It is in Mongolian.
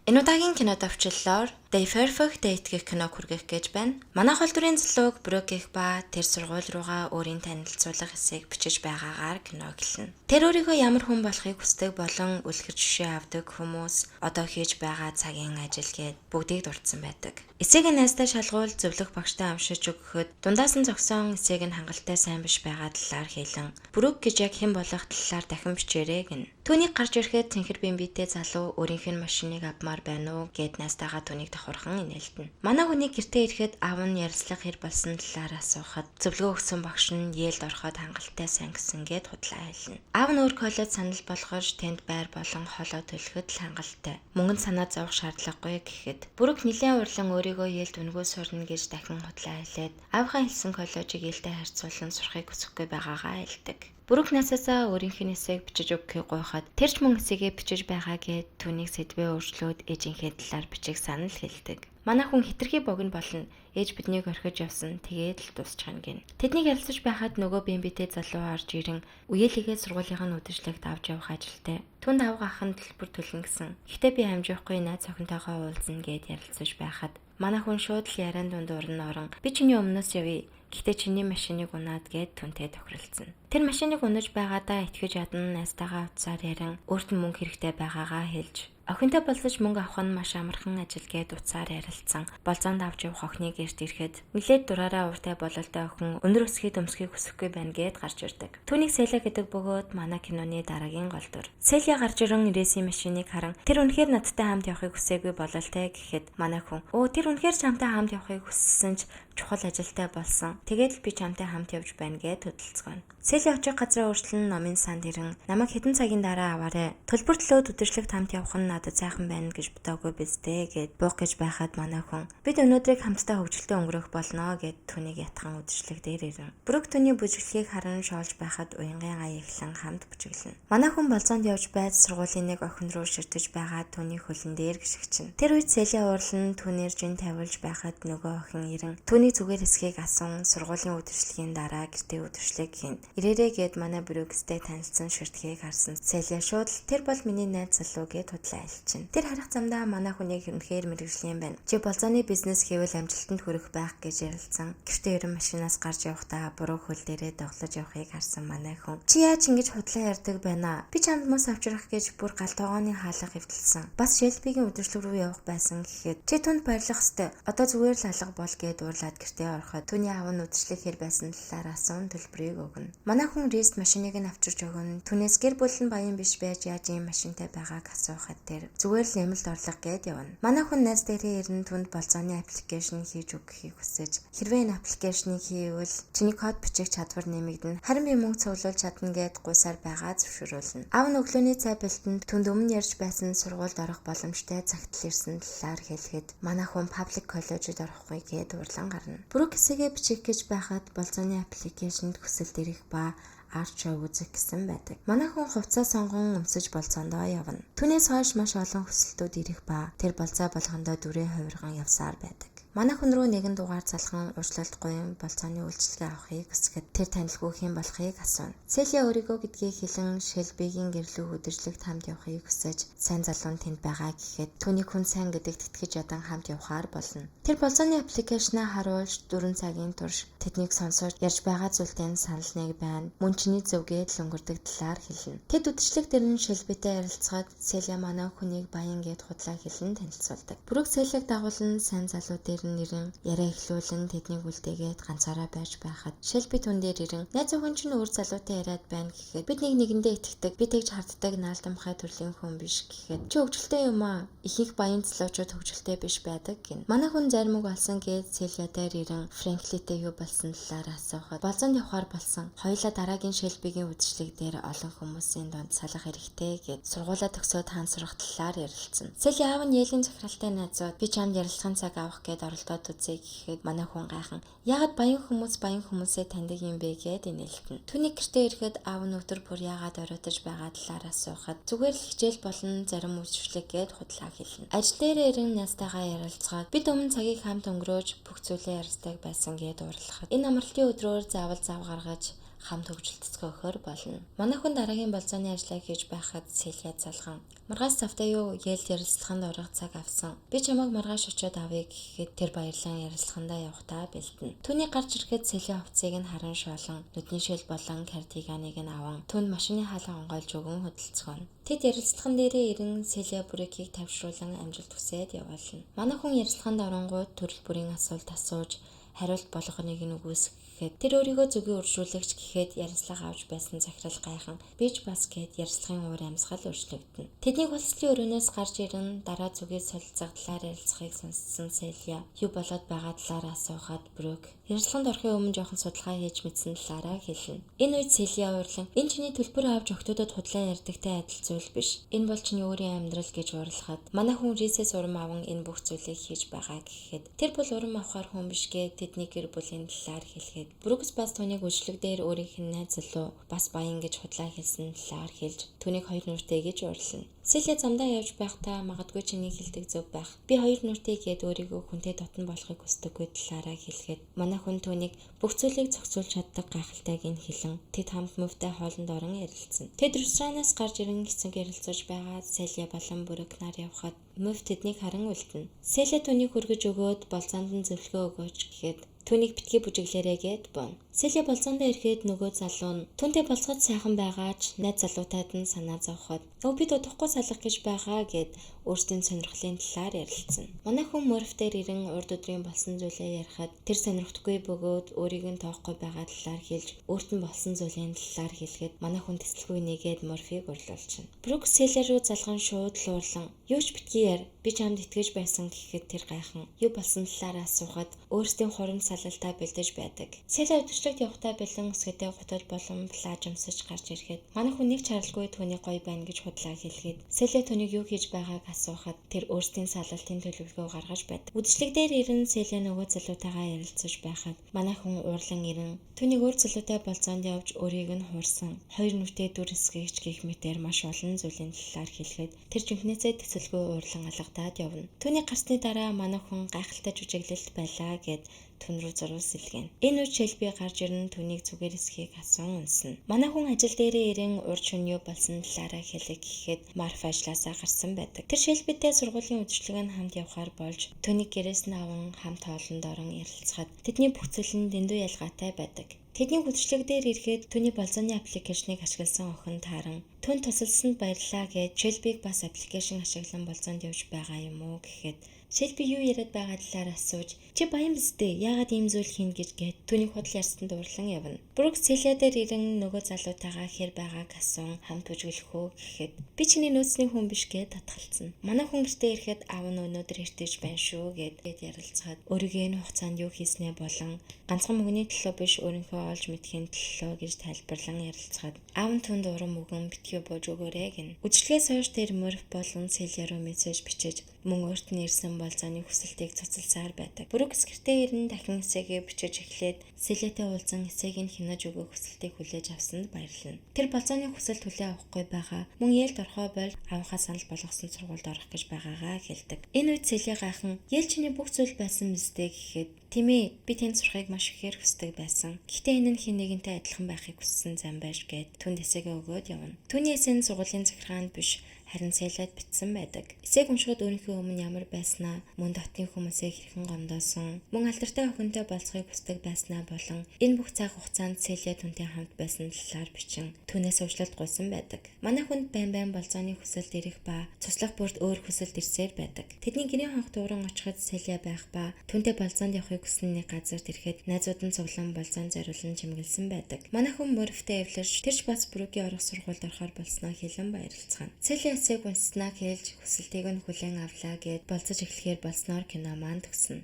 Энэ удаагийн кино товчлолоор The Perfect Date гэх киног хүргэх гэж байна. Манай хол дүрийн залууг Брюк гэх ба тэр сургууль руугаа өөрийн танилцуулга эсээг бичиж байгаагаар кино эхэлнэ. Тэр өөрийгөө ямар хүн болохыг хүсдэг болон үлгэр жишээ авдаг хүмүүс одоо хийж байгаа цагийн ажил гээд бүгдийг дурдсан байдаг. Эсээг нь найздаа шалгуул зөвлөх багштай уншиж өгөхөд дундаас нь зогсон эсээг нь хангалттай сайн биш байгаа талаар хэлэн Брюк гэж яг хэн болох талаар дахин бичээрэй гэнэ. Түүнийг гарч ирэхэд цэнхэр бэмбитэй залуу өөрийнх нь машиныг авмаар байна уу гэд найзтайгаа түүнийг давхархан инээлтэнэ. Манай хүнийг гэртээ ирэхэд аав нь ярилцлага хэр болсон талаар асуухад зөвлөгөө өгсөн багш нь Йейлд ороход хангалттай сайн гэсэн гэд худлаа хэлнэ. Аав нь өөр коллеж санал болгож тэнд байр болон хоолоо төлөхөд л хангалттай. Мөнгөнд санаа зовох шаардлагагүй гэхэд Бүрэг нэлээн урлан өөрийгөө Йейлд үнэгүй сурна гэж дахин худлаа хэлээд аавынхаа хэлсэн коллежийг Йейлтэй харьцуулан сурахыг хүсэхгүй байгаагаа хэлдэг. Бүрэг насаасаа өөрийнх нь эсээг бичиж өгөхийг гуйхад тэр ч мөн эсээгээ бичиж байгаа гэд түүнийг сэдвээ өөрчлөөд ээжийнхээ талаар бичих санал хэлдэг. Манай хүн хэтэрхий богино болно. Ээж биднийг орхиж явсан. Тэгээд л дуусчихна гин. Тэднийг ярилцаж байхад нөгөө бэмбитэй залуу орж ирэн үеэлийгээ сургуулийнхаа үдшилтэд авч явах ажилтай. Түнд авга ах нь төлбөр төлнө гэсэн. Гэхдээ би амжихгүй найз охинтойгоо уулзна гэд ярилцаж байхад манай хүн шууд л яриан дунд уран орон би чиний өмнөөс явъя. Гэхдээ чиний машиныг унаад гэд түнтэй тохиролцсон. Тэр машиныг унаж байгаадаа итгэж ядан найзтайгаа утсаар ярин өөрт нь мөнгө хэрэгтэй байгаагаа хэлж охинтой болсож мөнгө авах нь маш амархан ажил гээд утсаар ярилцсан. Болзоонд авч явах охины гэрт ирэхэд нилээд дураараа ууртай бололтой охин өндөр өсгий өмсөхийг хүсэхгүй байна гээд гарч ирдэг. Түүнийг Селя гэдэг бөгөөд манай киноны дараагийн гол дүр. Селя гарч ирэн Ресийн машиныг харан тэр үнэхээр надтай хамт явахыг хүсээгүй бололтой гэхэд манай хүн өө тэр үнэхээр чамтай хамт явахыг хүссэн ч чухал ажилтай болсон. Тэгээд л би чамтай хамт явж байна гээд хөдөлцгөөна. Селя очих газраа өөрчлөн номын санд ирэн намайг хэдэн цагийн дараа аваарэ. Төлбөр төлөөд үдшилтэд хамт явах нь надад сайхан байна гэж бодоогүй биз дээ гэд буух гэж байхад манай хүн бид өнөөдрийг хамтдаа хөгжилтэй өнгөрөөх болно гэд түүнийг ятхан үдшилэг дээр ирэн. Бүрэг түүний бүжиглэхийг харан шоолж байхад уянгын ая эхлэн хамт бүжиглэнэ. Манай хүн болзоонд явж байж сургуулийн нэг охин руу ширтэж байгаа түүний хөлн дээр гიშгчнэ. Тэр үед Селя уурлан түүнээр жин тавиулж байхад нөгөө охин ирэн түүний зүгээр хэсгийг асуун сургуулийн үдшилтэхийн дараа гэртээ үдшилэг хийн. Ирээрээ гэд манай Брюкстэй танилцсан ширтгийг харсан. Селя шууд л тэр бол миний найз залуу гэд худлаа айлчин. Тэр харах замдаа манай хүнийг үнэхээр мэргэжлийн байна. Чи болзооны бизнес хийвэл амжилтанд хүрэх байх гэж ярилцсан. Гэртээ ерэн машинаас гарч явахдаа буруу хөл дээрээ доглож явахыг харсан манай хүн. Чи яаж ингэж худлаа ярьдаг байна? Би чамд мөс авчрах гэж бүр гал тогооны хаалга эвдэлсэн. Бас Шелбигийн үдшилэг рүү явах байсан гэхэд чи түнд баярлах ёстой. Одоо зүгээр л алга бол гэд уурлаад гэртээ ороход түүний аав нь үдшилэг хэр байсан талаар асуун төлбөрийг өгнө. Манай хүн Рист машиныг нь авчирч өгнө. Түүнээс гэр бүл нь баян биш байж яаж ийм машинтай байгааг асуухад тэр зүгээр л нэмэлт орлого гээд явна. Манай хүн найз дээрээ ирэн түнд болзооны application хийж өгөхийг хүсэж хэрвээ энэ application ыг хийвэл чиний код бичих чадвар нэмэгдэнэ. Харин би мөнгө цуглуулж чадна гэд гуйсаар байгаа зөвшөөрүүлнэ. Аав нь өглөөний цай бэлтэнд түнд өмнө ярьж байсан сургуульд орох боломжтой цагтл ирсэн талаар хэлэхэд манай хүн public college-д орохгүй гээд уурлан гарна. Бүрэг хэсгээ бичих гэж байхад болзооны application д хүсэлт ирэх ба art show үзэх гэсэн байдаг. Манай хүн хувцас сонгон өмсөж болзоондоо явна. Түүнээс хойш маш олон хүсэлтүүд ирэх ба тэр болзоо болгондоо дүрээ хувирган явсаар байдаг. Манай хүн рүү нэгэн дугаар залхан уучлалт гуйн болзооны үйлчилгээ авахыг хүсэхэд тэр танилгүй хэн болохыг асууна. Селия өөрийгөө гэдгийг хэлэн Шелбигийн гэрлүү үдшилтэд хамт явахыг хүсэж сайн залуу нь тэнд байгаа гэхэд түүнийг хүн сайн гэдэгт итгэж ядан хамт явахаар болно. Тэр болзооны application аа харуулж 4 цагийн турш тэднийг сонсож ярьж байгаа зүйлтэй нь санал нэг байна. Мөн чиний зөв гээд л өнгөрдөг талаар хэлнэ. Тэд үдшилэг дээр нь Шелбитэй ярилцахад Селия манай хүнийг баян гээд худлаа хэлэн танилцуулдаг. Бүрэг Селиг дагуулan сайн залуу дээр нь ирэн яриа эхлүүлэн тэднийг үлдээгээд ганцаараа байж байхад Шелби түн дээр ирэн найз охин чинь өөр залуутай яриад байна гэхэд бид нэг нэгэндээ итгэдэг би тэгж харддаг наалдамхай төрлийн хүн биш гэхэд чи хөгжилтэй юм аа ихэнх баян залуучууд хөгжилтэй биш байдаг гин. Манай хүн заримуг олсон гээд Селия дээр ирэн Фрэнклитэй юу болсон талаар асуухад болзоонд явахаар болсон. Хоёулаа дараагийн Шелбигийн үдшилэг дээр олон хүмүүсийн дунд салах хэрэгтэй гэд сургуулаа төгсөөд хаан сурах талаар ярилцсан. Селия аав нь Йелийн захиралтай найзууд би чамд ярилцахын цаг авах гээд оролдоод үзье гэхэд манай хүн гайхан яагаад баян хүмүүс баян хүмүүсээ таньдаг юм бэ гэд инээлтэнэ. Түүний гэртээ ирэхэд аав нь өдөр бүр яагаад оройтож байгаа талаар асуухад зүгээр л хичээл болон зарим үйлчлэг гээд худлаа хэлнэ. Ажил дээрээ ирэн найзтайгаа ярилцгаад бид өмнө цагийг хамт өнгөрөөж бүх зүйлээ ярьдаг байсан гээд уурлахад энэ амралтын өдрөөр заавал зав гаргаж хамт хөгжилтөцгөөхөр болно. Манай хүн дараагийн болзооны ажлаа хийж байхад Селия залган "Маргааш завтай юу? Йейлд ярилцлаганд орох цаг авсан. Би чамайг маргааш очиод авъя" гэхэд тэр баярлан ярилцлагандаа явахдаа бэлдэнэ. Түүний гарч ирэхэд Селия хувцсыг нь харан шоолон, нүдний шил болон кардиганыг нь аван түүнд машины хаалга онгойлж өгөн хөдөлцгөөнө. Тэд ярилцлаган дээрээ ирэн Селия Брукийг тайвшруулан амжилт хүсээд явуулна. Манай хүн ярилцлаганд оронгуут төрөл бүрийн асуулт асууж хариулт болгоныг нь үгүйсгэхэд тэр өөрийгөө зүгийн үржүүлэгч гэхэд ярилцлага авч байсан захирал гайхан би ч бас гээд ярилцлагын уур амьсгал өөрчлөгдөнө. Тэдний хулцлын өрөөнөөс гарч ирэн дараа зүгийн солилцоох талаар ярилцахыг сонссон Селия юу болоод байгаа талаар асуухад Брук ярилцлаганд орохын өмнө жоохон судалгаа хийж мэдсэн талаараа хэлнэ. Энэ үед Селия уурлан "Энэ чиний төлбөр авч охидуудад худлаа ярьдагтай адил зүйл биш. Энэ бол чиний өөрийн амьдрал" гэж уурлахад манай хүн Рисээс урам аван энэ бүх зүйлийг хийж байгаа гэхэд тэр бол урам авахар хүн биш гээд тэдний гэр бүлийн талаар хэлэхэд Брукс бас түүнийг үйлчлэг дээр өөрийнх нь найз залуу бас баян гэж худлаа хэлсэн талаар хэлж түүнийг хоёр нүртэй гэж уурлана. Селия замдаа явж байхдаа магадгүй чиний хэлдэг зөв байх. Би хоёр нүртэй гээд өөрийгөө хүнтэй дотно болохыг хүсдэггүй талаараа хэлэхэд манай хүн түүнийг бүх зүйлийг зохицуулж чаддаг гайхалтайг нь хэлэн тэд хамт мөвтэй хоолнд орон ярилцсан. Тэд ресторанаас гарч ирэн хэсэг ярилцаж байгаа Селия болон Брүк нар явхад Мөв тэднийг харан үлдэнэ. Селия түүнийг хүргэж өгөөд болзоонд нь зөвлөгөө өгөөч гэхэд түүнийг битгий бүжиглээрэй гээд буuna. Селия болзоондоо ирэхэд нөгөө залуу нь түүнтэй болзоход сайхан байгаа ч найз залуутайд нь санаа зовход "Өө бид удахгүй салах гэж байгаа" гээд өөрсдийн сонирхлын талаар ярилцсан. Манай хүн Морф дээр ирэн урд өдрийн болсон зүйлээ ярихад тэр сонирхдаггүй бөгөөд өөрийг нь тоохгүй байгаа талаар хэлж өөрт нь болсон зүйлийн талаар хэлэхэд манай хүн тэсэлгүй нэгээд Морфийг урлуулчихна. Брук Селия руу залган шууд л уурлан "Юу ч битгий яар, би чамд итгэж байсан" гэхэд тэр гайхан юу болсон талаар асуухад өөрсдийн хурим салалтаа бэлдэж байдаг. Селия үдшилтэд явахдаа бэлэн өсгөтэй гутал болон плаж өмсөж гарч ирэхэд манай хүн нэг ч харалгүй түүний гоё байна гэж худлаа хэлэхэд Селия түүнийг юу хийж байгааг асуухад тэр өөрсдийн салалтын төлөвлөгөө гаргаж байдаг. Үдшилэг дээр ирэн Селия нөгөө залуутайгаа ярилцаж байхад манай хүн уурлан ирэн түүнийг өөр залуутай болзоонд явж өөрийг нь хуурсан хоёр нүртэй дүр эсгэгч гэх мэтээр маш олон зүйлийн талаар хэлэхэд тэр жинхнээсээ тэсэлгүй уурлан алгадаад явна. Түүний гарсны дараа манай хүн гайхалтай жүжиглэлт байлаа гээд түн рүү зурвал сэлгэнэ. Энэ үед Шелби гарч ирэн түүнийг зүгээр эсхийг асуун үнснэ. Манай хүн ажил дээрээ ирэн урд шөнө юу болсон талаараа хэлэх гэхэд Марф ажлаасаа гарсан байдаг. Тэр Шелбитэй сургуулийн үдшилэг нь хамт явхаар болж түүнийг гэрээс нь аван хамт хоолнд орон ярилцахад тэдний бүх зүйл нь дэндүү ялгаатай байдаг. Тэдний үдшилэг дээр ирэхэд түүний болзооны application ыг ашигласан охин тааран түүнд тусалсанд баярлалаа гэж Шелбиг бас application ашиглан болзоонд явж байгаа юм уу гэхэд Шелби юу яриад байгаа талаар асууж "Чи баян биз дээ, яагаад ийм зүйл хийнэ" гэж гээд түүнийг худал ярьсанд уурлан явна. Брук Селия дээр ирэн нөгөө залуутайгаа хэр байгааг асуун хамт бүжиглэх үү гэхэд би чиний нөөцний хүн биш гээд татгалцсан. Манай хүн гэртээ ирэхэд аав нь өнөөдөр эртэж байна шүү гээд ярилцахад өөрийгөө энэ хугацаанд юу хийснээ болон ганцхан мөнгөний төлөө биш өөрийнхөө олж мэдэхийн төлөө гэж тайлбарлан ярилцахад аав нь түнд урам өгөн битгий бууж өгөөрэй гэнэ. Үдшилгээс хойш тэр Морф болон Селия руу мессеж бичиж мөн өөрт нь ирсэн болзооны хүсэлтийг цуцалсаар байдаг. Брукс гэртээ ирэн дахин эсээгээ бичиж эхлээд Селиатай уулзан эсээг нь хянаж өгөх хүсэлтийг хүлээж авсанд баярлана. Тэр болзооны хүсэлт хүлээн авахгүй байгаа мөн Йейлд орохоо боль аавынхаа санал болгосон сургуульд орох гэж байгаагаа хэлдэг. Энэ үед Селия гайхан "Йейл чиний бүх зүйл байсан биз дээ" гэхэд "Тийм ээ, би тэнд сурахыг маш ихээр хүсдэг байсан. Гэхдээ энэ нь хэн нэгэнтэй адилхан байхыг хүссэн зам байж" гээд түнд эсээгээ өгөөд явна. Түүний эсээ нь сургуулийн захиргаанд биш харин Селиад бичсэн байдаг. Эсээг уншихад өөрийнхөө өмнө ямар байснаа, мөн дотны хүмүүсээ хэрхэн гомдоосон, мөн алдартай охинтой болцохыг хүсдэг байснаа болон энэ бүх цаг хугацаанд Селия түүнтэй хамт байсан талаар бичин түүнээс уучлалт гуйсан байдаг. Манай хүнд байн байн болзооны хүсэлт ирэх ба цуслах бүрт өөр хүсэлт ирсээр байдаг. Тэдний гэрийн хонх дууран очиход Селия байх ба түүнтэй болзоонд явахыг хүссэн нэг газарт ирэхэд найзууд нь цуглан болзоон зориулан чимэглэсэн байдаг. Манай хүн Морфтэй эвлэрч тэр ч бас Бругийн орох сургуульд орохоор болсноо хэлэн баярлцгаана. Селия эсээг уншсанаа хэлж хүсэлтийг нь хүлээн авлаа гээд болзож эхлэхээр болсноор кино маань төгснө.